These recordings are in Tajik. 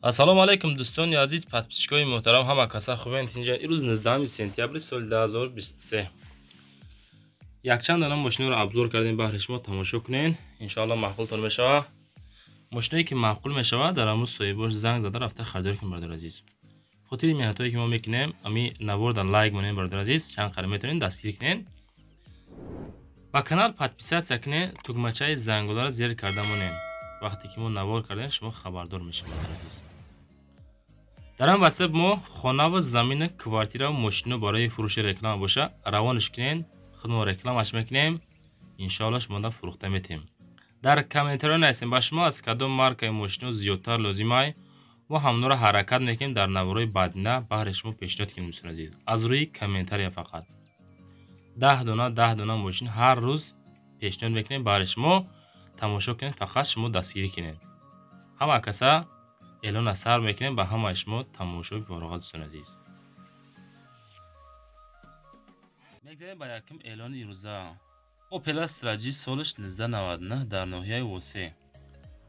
Ассалому алайкум дӯстони азиз, подписчикои муҳтарам, ҳама каса хубен тинҷа. Имрӯз 19 сентябри соли 2023. Якчанд дона мошинаро обзор кардем, баҳри шумо тамошо кунен. Иншоалло маъқултон мешавад. Мошинае ки маъқул мешавад, дар ҳамун соҳибош занг зада рафта харидорӣ кунем, бародари азиз. Хотири меҳнатое ки мо мекунем, ами наворда лайк монем, бародари азиз, чанд қадр метавонед дастгирӣ кунен. Ба канал подписаться кунен, тугмачаи зангуларо зер карда монен. Вақте ки мо навор кардем, шумо хабардор мешавед, бародари азиз. Дар ҳам WhatsApp мо хонаву замина, квартираву мошино барои фурӯши реклама боша, равонаш кунен, худмо рекламаш мекунем, иншоалло шумода фурӯхта метем. Дар комментариҳо нависем ба шумо аз кадом маркаи мошино зиёдтар лозимай, мо ҳамонро ҳаракат мекунем дар наворҳои баъдина баҳри шумо пешниҳод кунем, дӯстони азиз. Аз рӯи комментария фақат 10 дона 10 дона мошин ҳар рӯз пешниҳод мекунем баҳри шумо, тамошо кунед, фақат шумо дастгирӣ кунед. Ҳама каса эълон сар мекунем ба ҳамаи шумо тамошои фароғат, дӯстони азиз. Мегзарем ба якум эълони имрӯза. Opel Astra G солаш 1999 дар ноҳияи Восе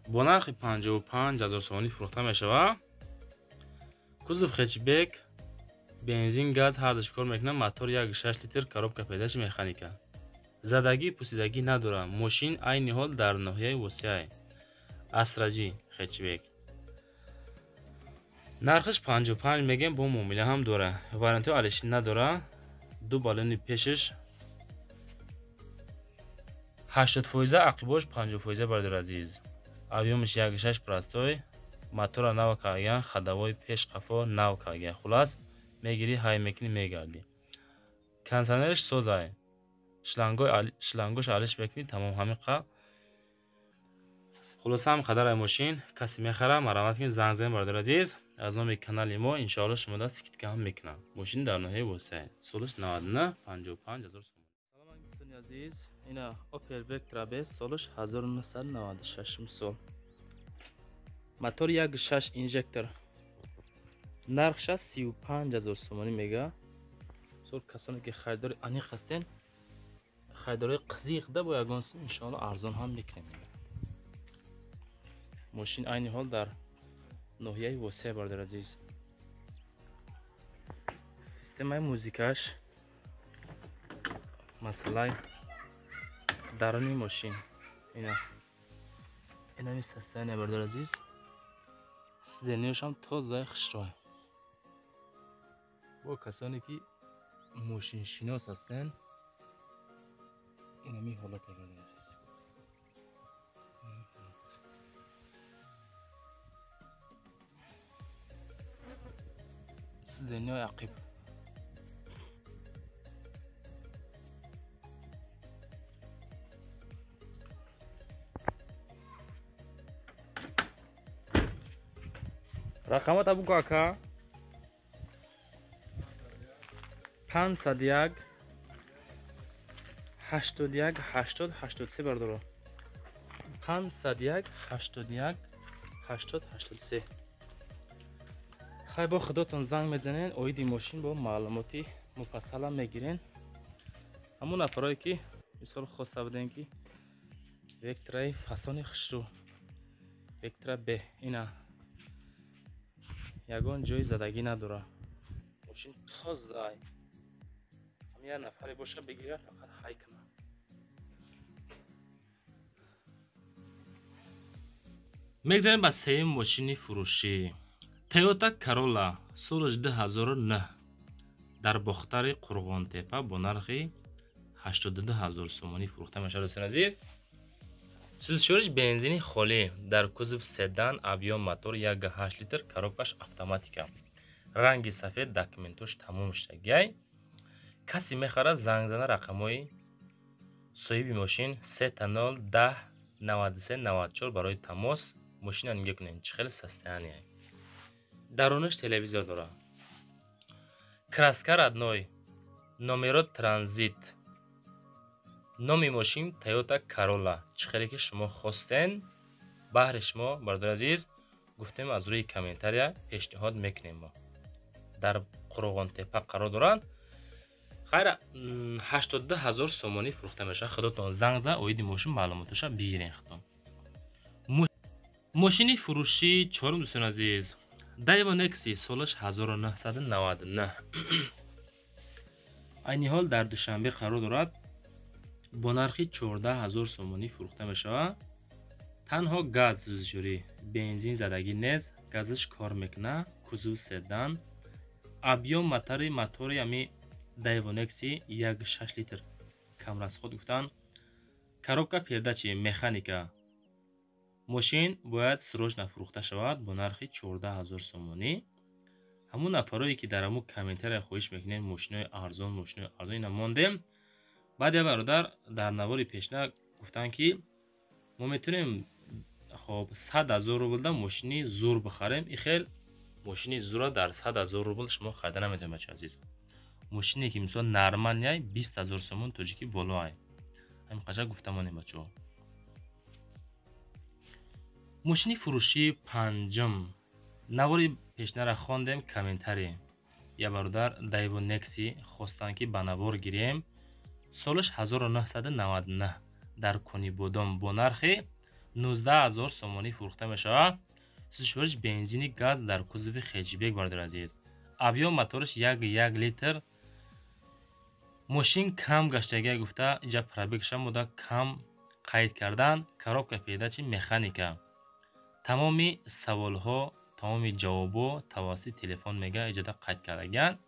бо нархи 55 000 сомонӣ фурӯхта мешавад. Кузов хэтчбек, бензин, газ ҳардуш кор мекунад, мотор 1,6 литр, коробка передачи механика. Задагӣ пусидагӣ надорад. Мошин айни ҳол дар ноҳияи Восеа. Astra G хэтчбек. Нархаш 55 мегем, бо муомила ҳам дора. Вариантҳои алишӣ надора. Ду баллони пешаш 80%, ақибош 50%, бародари азиз. Объёмаш 1,6 простой, мотора нав кардан, ходовой пеш қафо нав кардан. Хулас мегирӣ, ҳай мекунӣ, мегардӣ. Кондиционераш созай. Шлангош алиш мекунӣ, тамом ҳамиқа. Хулоса ҳам қадар ай мошин касе мехара, марҳамат кунед, занг занед, бародари азиз. Аз номи канали мо иншоалло шумода скидка ҳам мекунам. Мошин дар ноҳияи Восеа. Солаш 99, 55 000 сомонӣ. Салом дӯстони азиз, ина Opel Vectra B солаш 1996 сол. Мотор 1,6 инжектор. Нархша 35 000 сомонӣ мега. Сол касоне ки харидори аниқ ҳастен, харидорои қизиқда бо ягон сум иншоалло арзон ҳам мекунем мега. Мошин айни ҳол дар ноҳияи Восеа, бародари азиз. Системаи музикаш, масъалаи даруни мошин. Ина инами состояние, бародари азиз. Сиденияшам тозаи хушрӯй. Бо касоне ки мошиншинос ҳастанд, инами ҳолате, бародари азиз. Сиденияи ақиб. Рақамата бугӯ ака. 501 81 80 83, бардоро. 501 81 80 83. Хай бо худотон занг мезанен, оиди мошин бо маълумоти муфассалам мегирен. Ҳамон нафарое ки мисол хоста будем ки Вектраи фасони хушрӯ, Вектра Б, ина ягон ҷои задагӣ надора. Мошин тоза. Ҳам як нафаре боша бигирад, фақат ҳай кунад. Мегзарем ба сеюм мошини фурӯшӣ. Toyota Corolla солаш 2009 дар Бохтари Қурғонтепа бо нархи 82 000 сомонӣ фурӯхта мешавад, дӯстони азиз. Сӯзишвориш бензини холӣ, дар кузов седан, объём мотор 1,8 литр, коробкаш автоматика. Ранги сафед, документош тамом шудагиай. Касе мехарад, занг зана рақамҳои соҳиби мошин 3 0 10 93 94 барои тамос. Мошина нигоҳ кунед, чӣ хеле состояние. Дарунаш телевизор дорад. Краска родной, номеро транзит. Номи мошин Toyota Corolla. Чӣ хеле ки шумо хостен, баҳри шумо, бародари азиз, гуфтем аз рӯи комментария пешниҳод мекунем мо. Дар Қурғонтепа қарор доранд. Хайр, 82 000 сомонӣ фурӯхта мешавад. Худотон занг зад, оиди мошин маълумоташа бигирен худтон. Мошини фурӯшии чорум, дӯстони азиз, Daewoo Nexi, солаш 1999, айни ҳол дар Душанбе қарор дорад, бо нархи 14 000 сомонӣ фурӯхта мешавад. Танҳо газ сӯзишворӣ, бензин задагӣ нест, газаш кор мекунад. Кузов седан, объём мотори ами Daewoo Nexi 1,6 литр, камрасход гуфтанд. Коробка передачи механика. Мошин бояд срочно фурӯхта шавад бо нархи 14 000 сомонӣ. Ҳамун нафарое, ки дар ҳамун комментария хоҳиш мекунед мошинои арзон, мошинои арзон, ина мондем. Баъд я бародар дар навори пешна гуфтанд, ки мо метавонем, хоб, 100 000 рублда мошини зур бихарем. И хел мошини зурра дар 100 000 рубл шумо харида наметавонед, бача азиз. Мошине, ки мисол нормальный, 20 000 сомон тоҷикӣ болоай. Ҳамин қаша гуфта монем, бачаҳо. Мошини фурӯшии панҷум. Навори пешнара хондем комментарий. Я бародар Daewoo Nexi хостанд, ки ба навор гирем. Солаш 1999, дар Конибодом бо нархи 19 000 сомонӣ фурӯхта мешавад. Сӯзишвориш бензини газ, дар кузови хэтчбек, бародари азиз. Объём мотораш 1,1 литр. Мошин кам гаштагия гуфта, инҷа пробегша мода кам қайд кардан. Коробка передачи механика. Тамоми саволҳо, тамоми ҷавобҳо тавассути телефон мега иҷода қайд кардагиянд.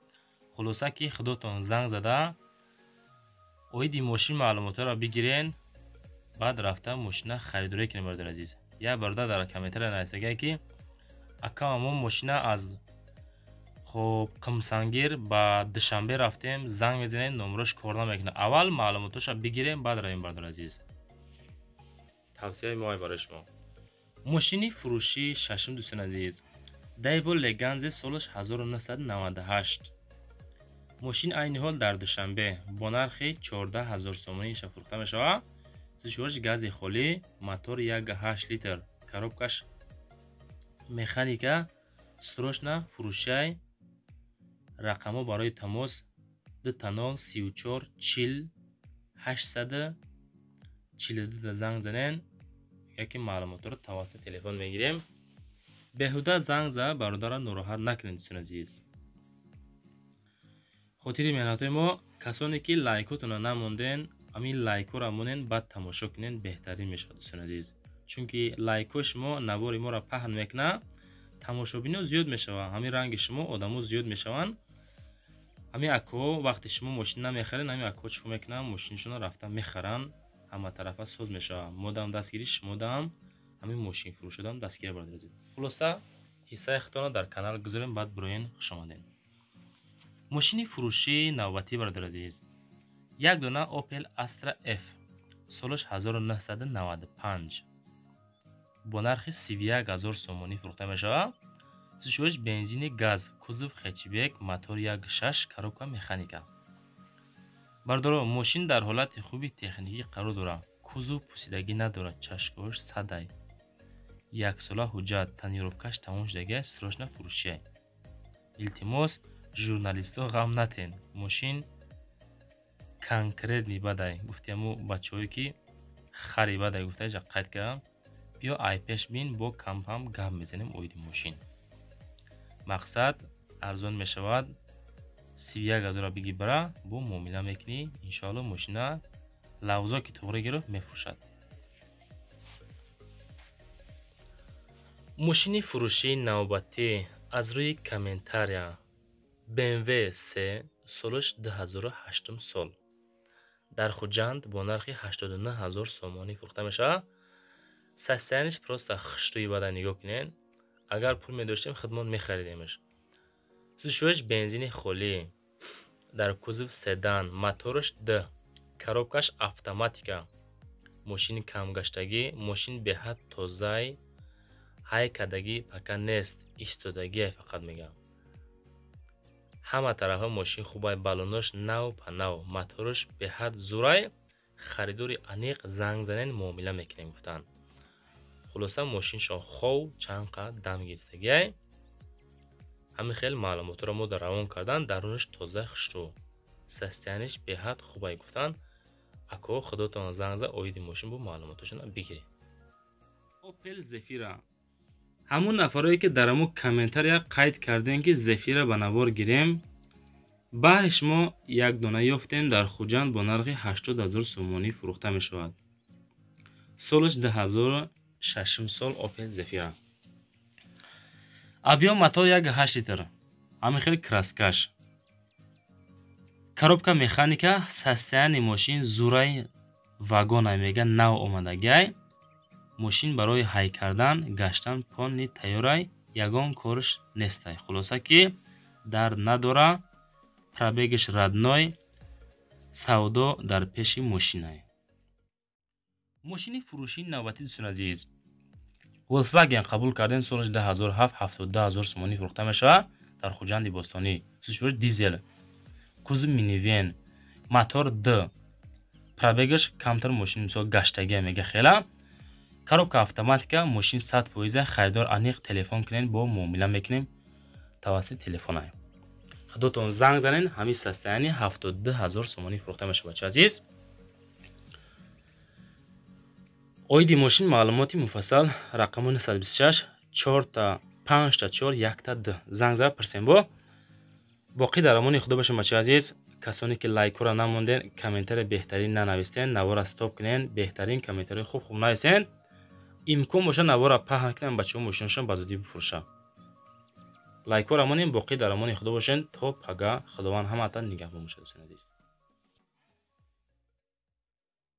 Хулоса, ки худотон занг зада, оиди мошин маълумотҳоро бигирен, баъд рафта мошина харидорӣ кунем, бародари азиз. Як бародар дар комментария нависагия, ки ака, мо мошина аз, хоб, Қумсангир ба Душанбе рафтем, занг мезанем, номерош кор намекунад. Аввал маълумотҳоша бигирем, баъд равем, бародари азиз. Тавсияи мо барои шумо. Мошини фурӯшии шашум, дӯстони азиз, Daewoo Leganza, солаш 1998, мошин айни ҳол дар Душанбе бо нархи 14 000 сомонӣ иша фурӯхта мешавад. Сӯзишвориш гази холӣ, мотор 1,8 литр, коробкаш механика. Срочно фурӯшай. Рақамҳо барои тамос 00 34 40 842 занг занен, яке маълумотро тавассути телефон мегирем. Беҳуда занг зада бародарро нороҳат накунед, дӯстони азиз. Хотири меҳнатҳои мо, касоне ки лайкотонро намонден, ҳамин лайкҳоро монен, баъд тамошо кунен, беҳтарин мешавад, дӯстони азиз, чунки лайкҳои шумо навори моро паҳн мекунад, тамошобино зиёд мешавад, ҳамин ранги шумо одамо зиёд мешаванд. Ҳамин акҳо, вақте шумо мошин намехаред, ҳамин акҳо чӣ мекунанд? Мошинашонро рафта мехаранд. Ҳаматарафа соз мешавад. Модам дастгирӣ, шумодам, ҳамин мошинфурӯшодам дастгирӣ, бародари азиз. Хулоса, ҳиссаи худтонро дар канал гузорем, баъд бироен. Хушомадед. Мошини фурӯшии навбатӣ, бародари азиз, як дона Opel Astra F, солаш 1995, бо нархи 31 000 сомонӣ фурӯхта мешавад. Сӯзишвориш бензини газ, кузов хэтчбек, мотор 1,6, коробка механика. Бародаро, мошин дар ҳолати хуби техникӣ қарор дорад, кузов пусидагӣ надорад, чашкош садай, яксола ҳуҷҷат, тонировкаш тамом шудагиа, срочно фурӯшия. Илтимос, журналистҳо, ғам натен, мошин конкретный бадай. Гуфтиаму бачаҳое, ки хари бадай гуфта иҷа қайд кардам. Биё, ай пеш бин, бо камҳам гап мезанем оиди мошин. Мақсад, арзон мешавад. 31 000-ро биги, бара, бо муомила мекунӣ, иншоалло. Мошина лавзо ки туғри гирифт, мефурӯшад. Мошини фурӯшии навбатӣ аз рӯи комментария: BMW 3, солаш 2008 сол, дар Хуҷанд бо нархи 89 000 сомонӣ фурӯхта мешавад. Состояниш просто хушрӯи бада, нигоҳ кунед. Агар пул медоштем, худмон мехаридемаш. Сӯзишвориш бензини холӣ, дар кузов седан, мотораш д, коробкаш автоматика. Мошини камгаштагӣ, мошин беҳад тозай, ҳай кардагӣ пока нест, истодагие фақат мегӯям. Ҳама тарафа мошин хубай, баллонош нав па нав, мотораш беҳад зурай. Харидори аниқ занг занен, муомила мекунем гуфтанд. Хулоса, мошиншон хов чанд қад дам гирифтагиай. Ҳамин хел маълумотро мо дар равон кардан. Дарунаш тоза, хушрӯ, состояниш беҳад хубай гуфтанд. Ако, худотон занг за, оиди мошин бо маълумотошона бигиред. Opel Zafira. Ҳамун нафарое ки дар ҳамун комментария қайд кардем, ки Зефира ба навор гирем, баҳри шумо як дона ёфтем, дар Хуҷанд бо нархи 80 000 сомонӣ фурӯхта мешавад. Солаш 2006 сол, Опел Зефира. Объём мотор 1,8 литр, ҳамин хел краскаш. Коробка механика, состояние мошин зурай, вагона мега, нав омадагиай. Мошин барои ҳай кардан, гаштан полный тайёрай, ягон корш нестай. Хулоса ки дард надора, пробегаш родной, савдо дар пеши мошинай. Мошини фурӯшии навбатӣ, дӯстони азиз, Volkswagen қабул кардем, солаш 2007, 72 000 сомонӣ фурӯхта мешавад дар Хуҷанди бостонӣ. Сушош дизел, кузов минивен, мотор д, пробегаш камтар, мошин мисол гаштагия мега хела. Коробка автоматика, мошин 100%, харидор аниқ, телефон кунед, бо муомила мекунем тавассути телефонай. Худотон занг занен, ҳамин состояние 72 000 сомонӣ фурӯхта мешавад, бача азиз. Оиди мошин маълумоти муфассал рақами 926 4 5 4 1 д занг зада пурсем. Бо боқӣ дар амони худо бошем, бачаи азиз. Касоне ки лайкҳоро намонден, комментария беҳтарин нанавистен, навора стоп кунен, беҳтарин комментарияи хуб хуб нависен. Имкон боша, навора паҳн кунем, бачаҳо мошинашон ба зудӣ бифурӯшанд. Лайкҳоро монем, боқӣ дар амони худо бошен то пага. Худованд ҳамаатон нигаҳбон бошад, дӯстони азиз.